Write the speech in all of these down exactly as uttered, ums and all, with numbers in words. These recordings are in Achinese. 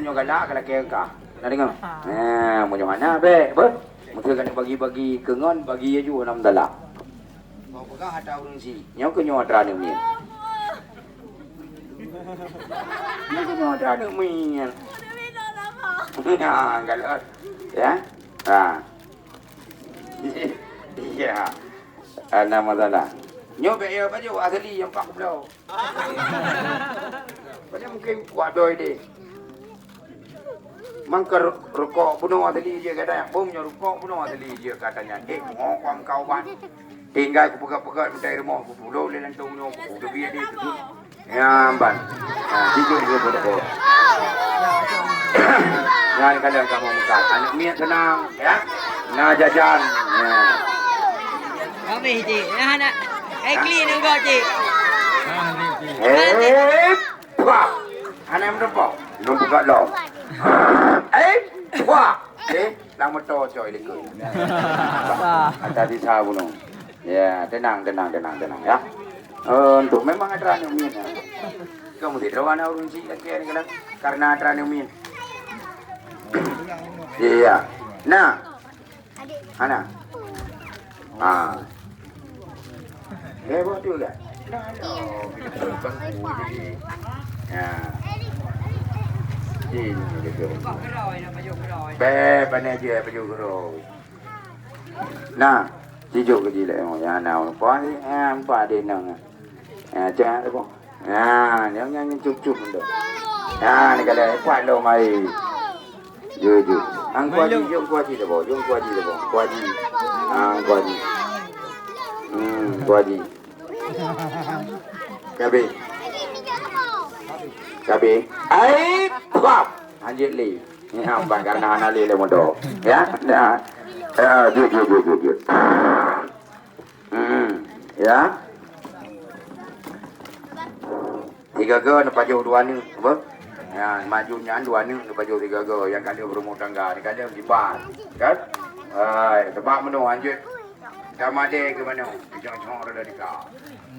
Nyoe galak ka lakée ka. Na deungoe? Ha, meunyoe hana bék, beuh. Meuteue ka neubagi-bagi keu ngon, bagi aju nam dalam. Kau peugah atra ureuëng si. Nyoe keu nyoe atra aneuk miet. Nyoe keu nyoe atra aneuk miet. Ha, galak. Ya. Ha. Iya. Ana masalah. Nyoe bék ya baju asli nyang pak bloe. Pada mungkin kuat doi deh. Mangka rukok bunoe asli dia kata, bom nyoe rukok bunoe asli dia katanya. Eh, ngok kuang kau ban. Tinggai kupeugah-peugah meutai rumoh, kupulo lé lantong nyoe, kupulo biar dia tu. Ya, ban. Ha, jujur dia pun tak. Nyan kadang kamu muka. Aneuk miet tenang, ya. Na jajan. Ya. Habis, cik. Nah, nak. Eh, clean enggak, cik? Eh, pak. Aneuk meudeupo. Nung buka lom. Eh, pak. Eh, lam motor coy likot. Ada di sana bunoe. Ya, tenang, tenang, tenang, tenang, ya. Oh, untuk memang atra aneuk miet. Kamu tidak ada ureuëng si lagi ni kan? Karena atra aneuk miet. Iya. Nah. Hana. Ah. Eh, buat tu kan? Nah, no. Ya. Ini dia tu. Beh, pandai je baju guru. Nah, sijuk ke jilek, oh, ya, nah, apa ni? Ah, apa dia nang? Ah, cak apa? Ah, yang, yang cucuk tu. Ah, ni kalau apa lo mai? Jujur. Ang kuaji, jom kuaji dah, jom kuaji dah, kuaji. Ah, kuaji. Hmm, kuaji. Kabe. Kabe. Ai, pap. Anjir li. Ni apa karena anak li le modo. Ya, dah. Eh, jujur, jujur, jujur. Hmm, ya. Tiga ga neupajoh dua aneuk, apa? Ya, maju nyan dua aneuk neupajoh tiga ga yang kada berumah tangga, ni kada jipat, kan? Hai, sebab meunoe anjut. Kamadé ke mana? Jong-jong rada deka.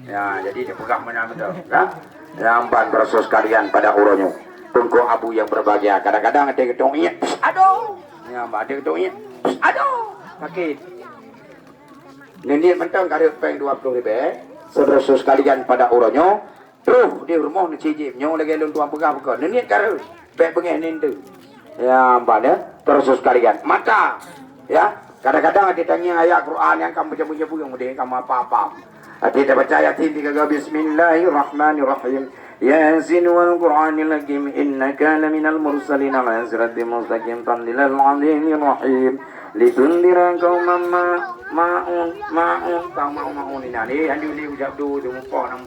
Ya, jadi dia pegang mana betul, kan? Yang ban rasul sekalian pada uroe nyoe. Teungku Abu yang berbahagia, kadang-kadang ada ketung ingat, aduh. Ya, ada ketung ingat, aduh. Sakit. Neuniet mantong ka rhot péng dua ploh ribèe, saudara sekalian pada uroe nyoe, troh di rumoh neucijib nyoe lagèe lôn tuan peugah bukan. Neuniet ka rhot, bèk beungèh nin tu. Ya, ban ya, terus sekalian. Mata, ya, kadang-kadang ada tangieng ayat Quran yang kamu baca-baca pun mudeng kamu apa-apa. Ada baca Yasin tiga kali, Bismillahirrahmanirrahim. Yasin wal Qur'anil Hakim, innaka laminal mursalin ala siratim mustaqim, tanzilal azizir rahim. Litundira qauman ma, ma'un, ma'un, qauman ma'un. Ini, ini, yang diulang ucap dulu, itu muka nama